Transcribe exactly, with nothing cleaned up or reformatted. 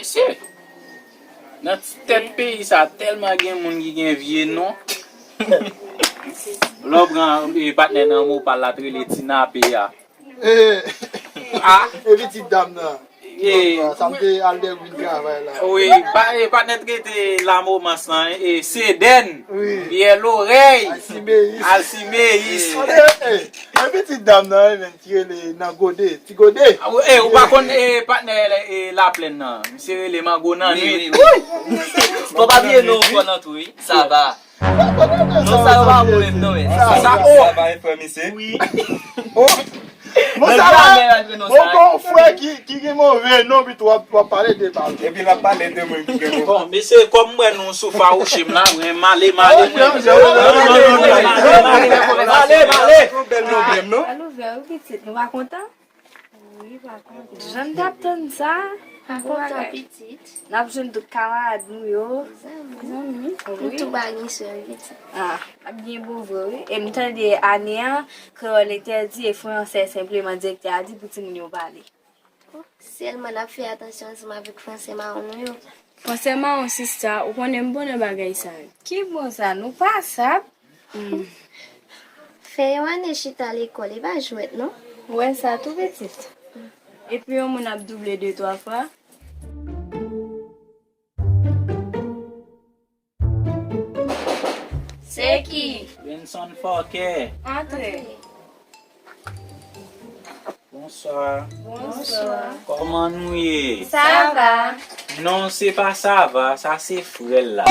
Mesye, nan ti tèt peyi sa, tèlman gen moun ki gen vye non. Lè w pran, e, patnè nan mo pa l la, t rele Tina P A. Eh, ah, e pitit dam nan. Eh, sa m te al de vin travay la. Wi, pa, eh, patnè trete la momans lan, eh, Sedèn, wi. Pyè lorèy, Alsimeyis. Alsimeyis. Eh, eh, e pitit dam nan, eh, menm, ki rele nan gode, ti gode. Ah, eh, ou pa konn, eh, patnè, eh, Laplèn nan, misye rele Mango nan nwit. Wi, wi, wi. Fò pa bliye non, fò nan tou, wi. Sa va. Non, sa yo pa bon menm non, men. Sa, sa, oh. Sa va, frè misye? Wi. Oh. Bon, sa va. Bon, bon, frè ki, ki gen move non, pi w ap, w ap pale de bal. Epi l ap pale de moun ki gen move. Bon, mesye, kòm m wè nou sou fawouche m la, mwen, m ale, m ale, mwen. M ale, m ale. Bèl non, bèl non. Alo, vè, wi, pitit, nou pa kontan? Jan n t ap tann sa. Pa kontan pitit. N ap jwenn tout kamarad nou yo. Zanmi. Zanmi. Wi. Nou tou pa gen sè pitit. Ah, ap gen bon vre wi. E m tande ane an, kreyòl entèdi e fransè senpleman direktè a di pou timoun yo pale. Sèlman n ap fè atansyon ansanm avèk fransè mawon nou yo. Fransè mawon sista, ou konnen m bon nan bagay sa yo. Ki bon sa, nou pa sab. Fè yon ane chita lekòl, e pa jwèt non. Ou wè sa tou pitit. Epi yon moun ap double de twa fwa. Se ki? Benson Fòkè. Antre. Bonswa. Bonswa. Kòman nou ye? Sa va. Non, se pa sa va, sa se frè l la.